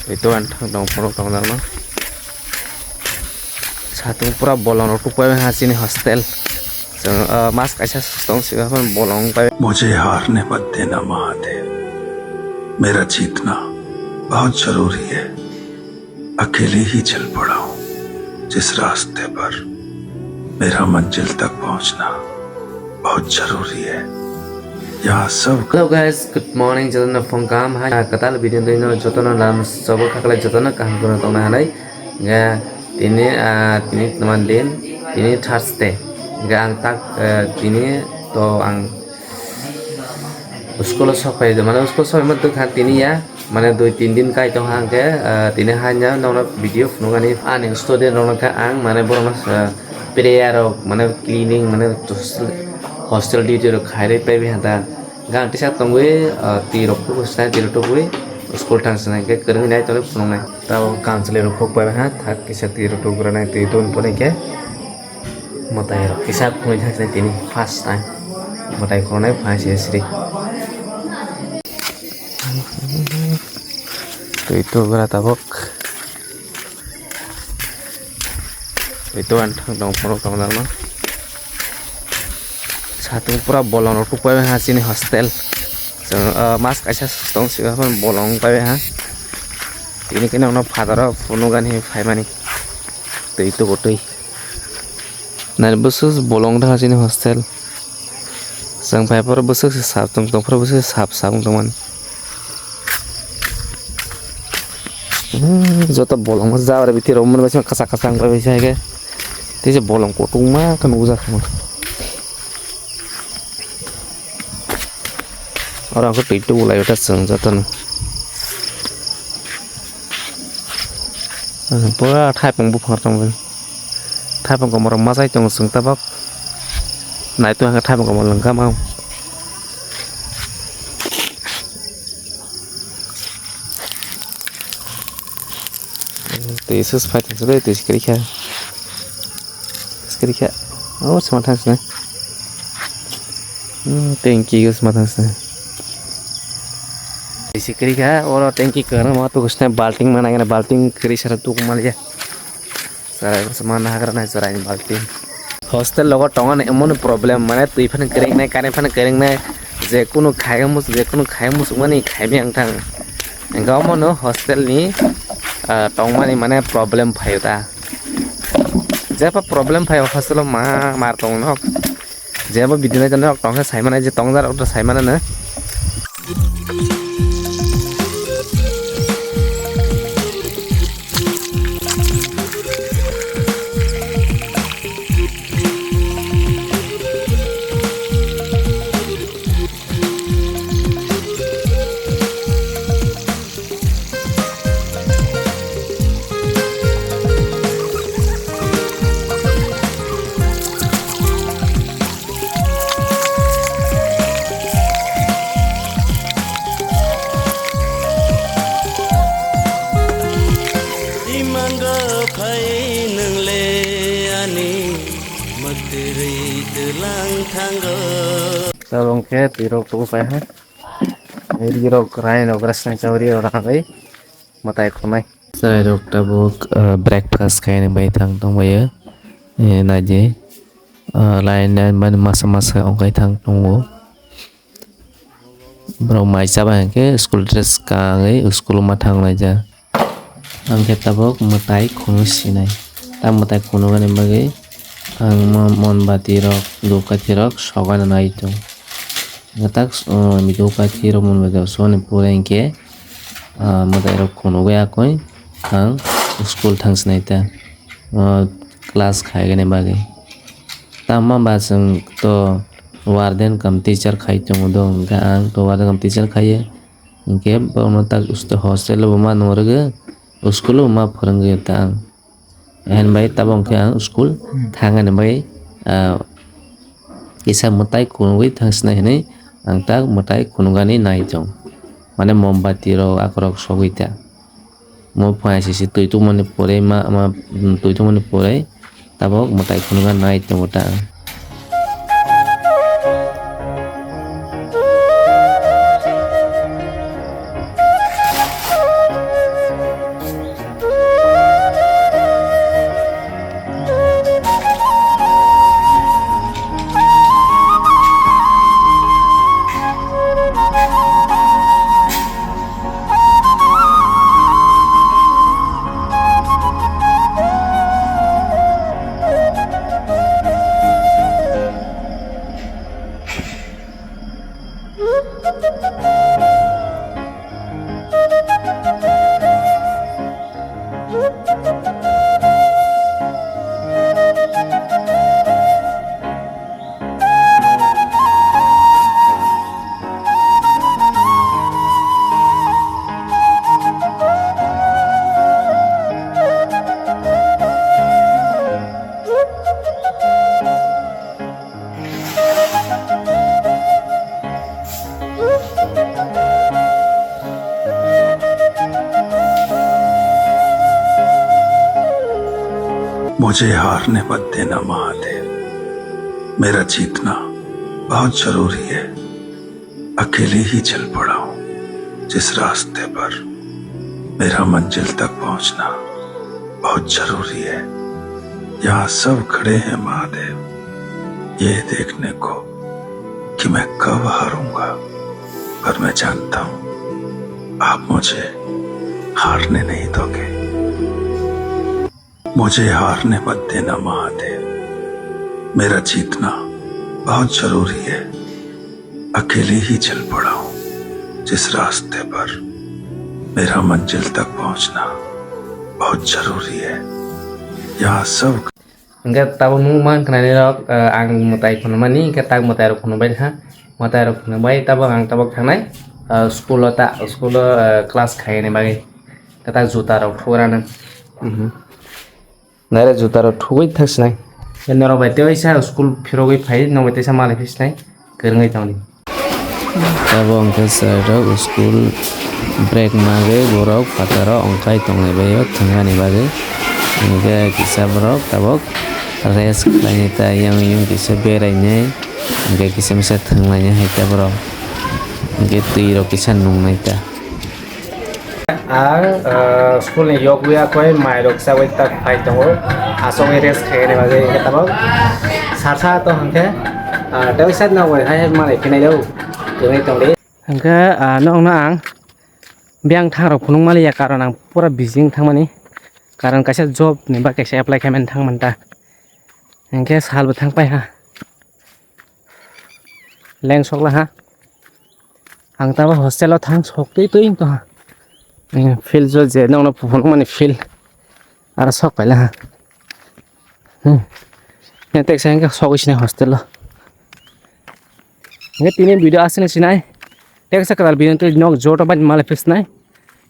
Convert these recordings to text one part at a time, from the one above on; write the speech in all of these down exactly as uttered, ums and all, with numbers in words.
Tei to ang thang tong phoro tong dalma. Satung pura bolong rok tupai ha chini hostel. Chwng, ah, mas kaisa tong si ha bolong pai. मुझे हारने मत देना महादेव, मेरा जीतना बहुत जरूरी है। अकेले ही चल पड़ा हूँ, जिस रास्ते पर मेरा मंजिल तक पहुँचना बहुत जरूरी है। यहाँ सब Hello guys, good morning, jotono phone kaham hai. Ah, kwtal video dino jotono lam sobo khaklai jotono kaham kono tongna hanai. Ga tini, ah, tini teman din, tini Thursday. Ga ang tak, eh, tini to ang school o sok phai, mane school sok phai ma tini ya. Mane dui tin din kai tong hang khe, ah, tini haino nokno video phunukani ani student rokno khe ang mane borokno, ah, prayer rok mane cleaning mane hostel, hostel duty rok khairwi paibi hata gang tisa tongwi, ah, twi rok tubu sinai twi rok tubui school thang sinai khe kwrwngwi nai tongwi phunuknai. Tabo council rok kok bai ha thak kisa twi rok tubu rwnai twi tubuni pore khe mwtai rok kisa phunui thang sinai tini first time mwtai khonai phai se sri. Twi tugra tabok. Twi tugan thang tong phoro tong dalma. Satung pura bolong rok tupai ha chini hostel. Chwng, ah, mas kaisa tong si ha bolong pai ha. Tini khe nokno father o phunukani phaimani. Twi tugo twi. Nai bwswk bolong tong ha chini hostel. Chwng phai phoro bwswk se sap tong, tong phoro bwswk se sap, sap wng tongmani. Hmm, joto bolong ma jabra biti rok mani baisa kachak kachak wng bai baisa hai khe. Tei se bolong kotorma khe nukjak kha. Oro ang khe twi tubu lai ta chwng jotono. Pura thaipung buphang tong bai. Thaipung komor machai tongo chwng tabok. Naitu hwnkhe thaipung komor lwngkha ma. Twi sus phai tong side twi kwrwi kha. Kwrwi kha. O sma thang sna. Hmm, tanki go sma thang sna. Twi kwrwi kha oro tanki kwrwngma tu sna balting mana gana balting kwrwi sara tu maliya. Chwrai bwsa mana hagra nai chwrai ni balti. Hostel logo tongani emon problem, mane twi phano kwrwng nai, current phano kwrwng nai, je kunu khai musu, je kunu khai musu mani khai maya wng thang. Hwnkhe omono hostel ni, ah, tongmani mane problem phaio ta. Jeba problem phaio hostel o ma mar tong nok. Jebo video nai tongkhe saimano je tongjar rok saimano no. Imango phai nwngle ani mwtwrwi twlang thango. Tabok khe twirok tubu pai ha. Rirok rai rok rwsnai chawri rok rangwi mwtai khwnai. Chwrairok tabuk, ah, breakfast khaina bai thang tongbaio. Eh, naidi, ah, line line mani masa masa wngkhai thang tongo. Borok mai chabai hwnkhe school dress kangwi school ma thang laijak. Ang khe tabuk mwtai khunu sinai. Ta mwtai khunuknani bagwi ang mo-, monbati rok, dhupkathi rok sogana nai tongo. Mwtak, o, dhupkathi rok monbati rok sogani pore hinkhe, ah, mwtai rok khunugwi akoi ang school thang sinai ta, o, class khaigani bagwi. Tamo ba chwng to warden cum teacher khai tongo do, hwnkhe ang to warden cum teacher khaiwi. Hinkhe borokno tak hostel o bo ma nung rwgwi, school o bo ma phwrwngwi ta ang. Ahan bai tabok khe ang school thangani bai, ah, kisa mwtai khunugwi thang sinai hinwi ang tak mwtai khunugani nai tong. Mane mombati rok akorok sogwi ta. Mo phai sisi twi tongmani pore ma, ma, twi tongmani pore tabok mwtai khunugna nai tongo ta ang. मुझे हारने मत देना महादेव, मेरा जीतना बहुत जरूरी है। अकेले ही चल पड़ा हूँ, जिस रास्ते पर मेरा मंजिल तक पहुंचना बहुत जरूरी है। यहाँ सब खड़े हैं महादेव, ये देखने को कि मैं कब हारूंगा, पर मैं जानता हूँ आप मुझे हारने नहीं दोगे। मुझे हारने मत देना महादेव, मेरा जीतना बहुत जरूरी है। अकेले ही चल पड़ा हूँ, जिस रास्ते पर मेरा मंजिल तक पहुंचना बहुत जरूरी है। यहाँ सब Hingke tabuk nung mang khnani rok, eh, ang mwtai phunumani, hingke tak mwtai rok phunumbai kha, mwtai rok phunumbai tabuk ang tabuk thangnai, eh, school o ta, school o, eh, class khaini bagwi, hingke tak juta rok thukrana. Mhm. Nare juta rok thugwi thaksinai. Norok bai tei waisa school phirogwi phai, nokbai teisa malai phisnai, kwrwngwi tongdi. Tabuk hwnkhe chwrairok school break magwi borok phataro ongkhai tongnai bai o thwngmani bagwi. Hwnkhe kisa borok tabuk rest khlainai ta, yang yang kisa berainai, hwnkhe kisa misa thwnglainai hai ta borok. Hwnkhe twi rok kisa nungnai ta. Ang, ah, school ni yokwi akoi mai rok chawi tak phai tongo. Asogwi rest khaini bagwi hwnkhe tabuk sarsa to hwnkhe, ah, tei side no hai manwi khinai do. Kwrwi tongdi. Hwnkhe, ah, nokno ang biyang thang rok phunuk maliya, karon ang pura busy wng thangmani. Karon kaisa job ni ba kaisa apply khaimani thangmani ta. Hwnkhe salbo thang pai ha. Leng sokla ha. Ang tabo hostel o thang sok twi twi wng tong ha. Field jo je nokno phunuk mani field. Aro sok paila ha. Hmm. Yang teksa yang sok sinai hostel o. Nge tini video asli sinai. Teksa kadal video tu nok joto ban malai phisnai.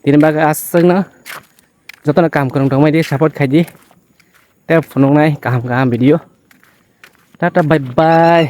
Tini baga asli na. Joto na kam kurang dong mai di support khai di. Tei phunuknai kaham kaham video. Tata, bye bye.